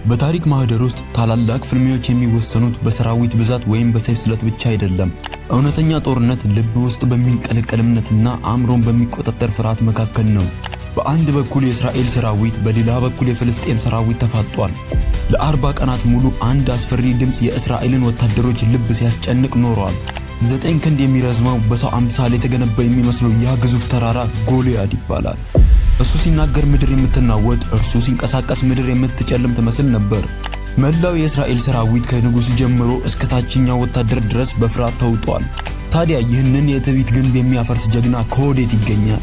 በታሪክ ማህደር ውስጥ ታላላቅ ፍልሚያዎች የሚወሰኑት በሰራዊት ብዛት ወይም በሰይፍ ስለት ብቻ አይደለም። እውነተኛ ጦርነት ልብ ውስጥ በሚንቀለቀል እምነትና አእምሮን በሚቆጣጠር ፍርሃት መካከል ነው። በአንድ በኩል የእስራኤል ሰራዊት፣ በሌላ በኩል የፍልስጤም ሰራዊት ተፋጧል። ለ40 ቀናት ሙሉ አንድ አስፈሪ ድምፅ የእስራኤልን ወታደሮች ልብ ሲያስጨንቅ ኖሯል። 9 ክንድ የሚረዝመው፣ በሰው አምሳል የተገነባ የሚመስለው ያ ግዙፍ ተራራ ጎልያድ ይባላል። እሱ ሲናገር ምድር የምትናወጥ፣ እርሱ ሲንቀሳቀስ ምድር የምትጨልም ትመስል ነበር። መላው የእስራኤል ሰራዊት ከንጉሱ ጀምሮ እስከ ታችኛው ወታደር ድረስ በፍርሃት ተውጧል። ታዲያ ይህንን የትዕቢት ግንብ የሚያፈርስ ጀግና ከወዴት ይገኛል?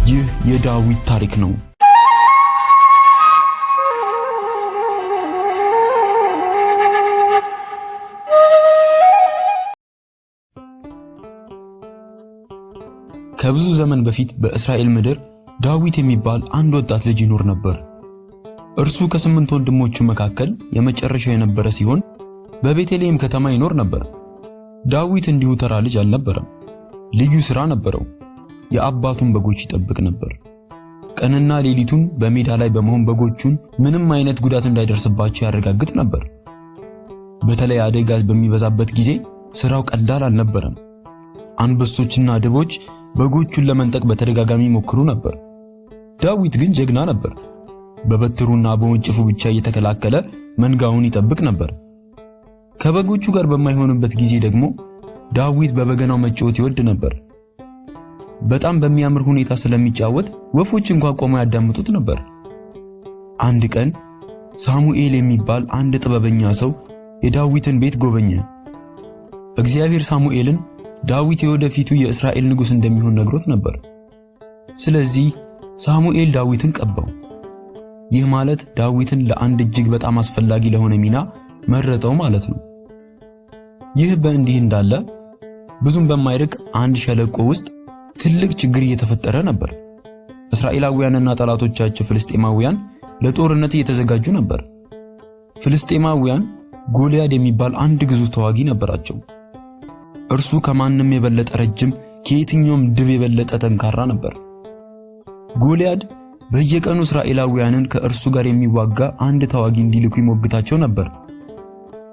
ይህ የዳዊት ታሪክ ነው። ከብዙ ዘመን በፊት በእስራኤል ምድር ዳዊት የሚባል አንድ ወጣት ልጅ ይኖር ነበር። እርሱ ከስምንት ወንድሞቹ መካከል የመጨረሻው የነበረ ሲሆን በቤተልሔም ከተማ ይኖር ነበር። ዳዊት እንዲሁ ተራ ልጅ አልነበረም። ልዩ ሥራ ነበረው። የአባቱን በጎች ይጠብቅ ነበር። ቀንና ሌሊቱን በሜዳ ላይ በመሆን በጎቹን ምንም አይነት ጉዳት እንዳይደርስባቸው ያረጋግጥ ነበር። በተለይ አደጋ በሚበዛበት ጊዜ ስራው ቀላል አልነበረም። አንበሶችና ድቦች በጎቹን ለመንጠቅ በተደጋጋሚ ይሞክሩ ነበር። ዳዊት ግን ጀግና ነበር። በበትሩና በወንጭፉ ብቻ እየተከላከለ መንጋውን ይጠብቅ ነበር። ከበጎቹ ጋር በማይሆንበት ጊዜ ደግሞ ዳዊት በበገናው መጫወት ይወድ ነበር። በጣም በሚያምር ሁኔታ ስለሚጫወት ወፎች እንኳን ቆመው ያዳምጡት ነበር። አንድ ቀን ሳሙኤል የሚባል አንድ ጥበበኛ ሰው የዳዊትን ቤት ጎበኘ። እግዚአብሔር ሳሙኤልን ዳዊት የወደፊቱ የእስራኤል ንጉሥ እንደሚሆን ነግሮት ነበር። ስለዚህ ሳሙኤል ዳዊትን ቀባው። ይህ ማለት ዳዊትን ለአንድ እጅግ በጣም አስፈላጊ ለሆነ ሚና መረጠው ማለት ነው። ይህ በእንዲህ እንዳለ ብዙም በማይርቅ አንድ ሸለቆ ውስጥ ትልቅ ችግር እየተፈጠረ ነበር። እስራኤላውያንና ጠላቶቻቸው ፍልስጤማውያን ለጦርነት እየተዘጋጁ ነበር። ፍልስጤማውያን ጎልያድ የሚባል አንድ ግዙፍ ተዋጊ ነበራቸው። እርሱ ከማንም የበለጠ ረጅም፣ ከየትኛውም ድብ የበለጠ ጠንካራ ነበር። ጎልያድ በየቀኑ እስራኤላውያንን ከእርሱ ጋር የሚዋጋ አንድ ተዋጊ እንዲልኩ ይሞግታቸው ነበር።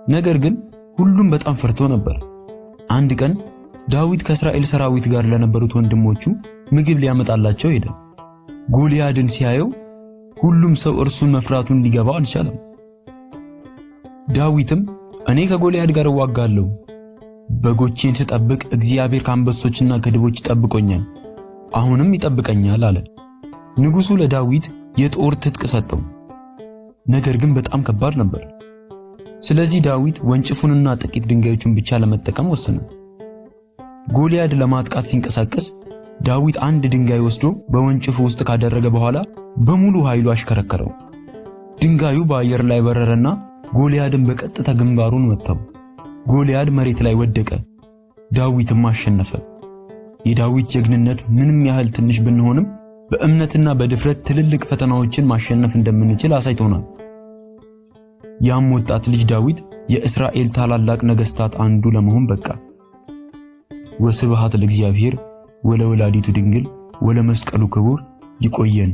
ነገር ግን ሁሉም በጣም ፈርተው ነበር። አንድ ቀን ዳዊት ከእስራኤል ሰራዊት ጋር ለነበሩት ወንድሞቹ ምግብ ሊያመጣላቸው ሄደ። ጎልያድን ሲያየው ሁሉም ሰው እርሱን መፍራቱን ሊገባው አልቻለም። ዳዊትም እኔ ከጎልያድ ጋር እዋጋለሁ፣ በጎቼን ስጠብቅ እግዚአብሔር ከአንበሶችና ከድቦች ይጠብቆኛል፣ አሁንም ይጠብቀኛል አለ። ንጉሱ ለዳዊት የጦር ትጥቅ ሰጠው። ነገር ግን በጣም ከባድ ነበር። ስለዚህ ዳዊት ወንጭፉንና ጥቂት ድንጋዮችን ብቻ ለመጠቀም ወሰነ። ጎልያድ ለማጥቃት ሲንቀሳቀስ ዳዊት አንድ ድንጋይ ወስዶ በወንጭፉ ውስጥ ካደረገ በኋላ በሙሉ ኃይሉ አሽከረከረው። ድንጋዩ በአየር ላይ በረረና ጎልያድን በቀጥታ ግንባሩን መታው። ጎልያድ መሬት ላይ ወደቀ፣ ዳዊትም አሸነፈ። የዳዊት ጀግንነት ምንም ያህል ትንሽ ብንሆንም በእምነትና በድፍረት ትልልቅ ፈተናዎችን ማሸነፍ እንደምንችል አሳይቶናል። ያም ወጣት ልጅ ዳዊት የእስራኤል ታላላቅ ነገስታት አንዱ ለመሆን በቃ። ወስብሐት ለእግዚአብሔር ወለወላዲቱ ድንግል ወለመስቀሉ ክቡር። ይቆየን።